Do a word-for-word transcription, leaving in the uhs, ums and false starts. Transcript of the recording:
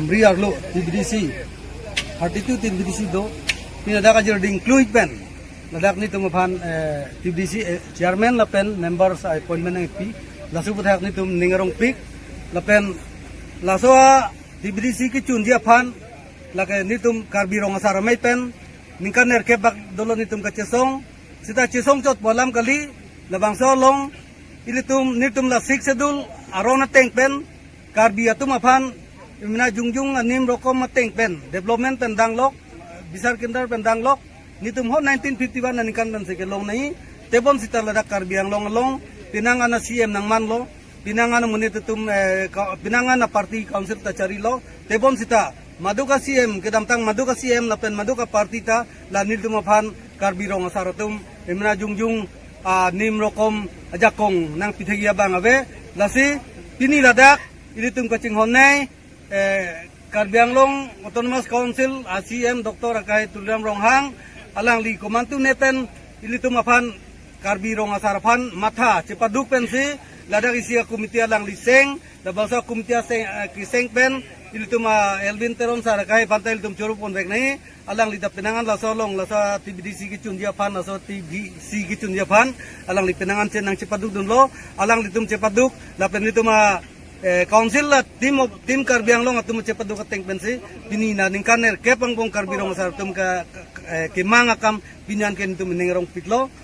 Bri arlo T B D C, thirty-two T B D C do, pini ladak ajir ding kluit pen, ladak netum aphan, eh, T B D C, eh, chairman lapen members appointment nangpi, laso aputhak netum ning arongpik, lapen laso a T B D C kechunji aphan, lake netum Karbi Rong Asar Amei pen, ningkan nerkep bak dolo netum kachesong, sita chesong chot pu alam kali, labangso along, ilitum, netum la Sixth Schedule arong ateng pen, Karbi atum aphan, emena jongjong anim rokom ateng pen, development pen danglok, bisar kindar pen danglok, netum ho nineteen fifty-one aningkan pensi kelong nangji, tebon sita ladak Karbi Anglong along, pinangan a C M nangmanlo, pinangan amonit atum, eh, ka-, pinangan a party council ta charilo, tebon sita, maduk a C M, kedamtang maduk a C M lapen maduk a party ta, la netum aphan, Karbi Rong Asar atum, emena jongjong, anim rokom ajakong nangpithekji abang ave, lasi, pini ladak, ilitum kachinghon nei, eh, Karbi Anglong Autonomous Council a C M Doctor akehai Tuliram Ronghang, alangli komantu neten ilitum aphan Karbi Rong Asar aphan matha chepaduk pensi, ladak isi a committee alangli seng, labangso committee aseng, eh, keseng pen, ilitum a Elwin Teron sir akehai aphanta ilitum choro ponrek nangji, alangli ta pinangan laso along, laso T B D C kechunji aphan, laso T B C kechunji aphan, alangli pinangan chen nangchepaduk dunlo, alanglitum chepaduk, lapen ilitum a, eh, council la team of, team Karbi Anglong atum chepaduk ateng pensi, pini na ningkan nerkep angbong Karbi Rong Asar atum ka, ka, eh, kemang akam pini an ke netum ning arongpiklo.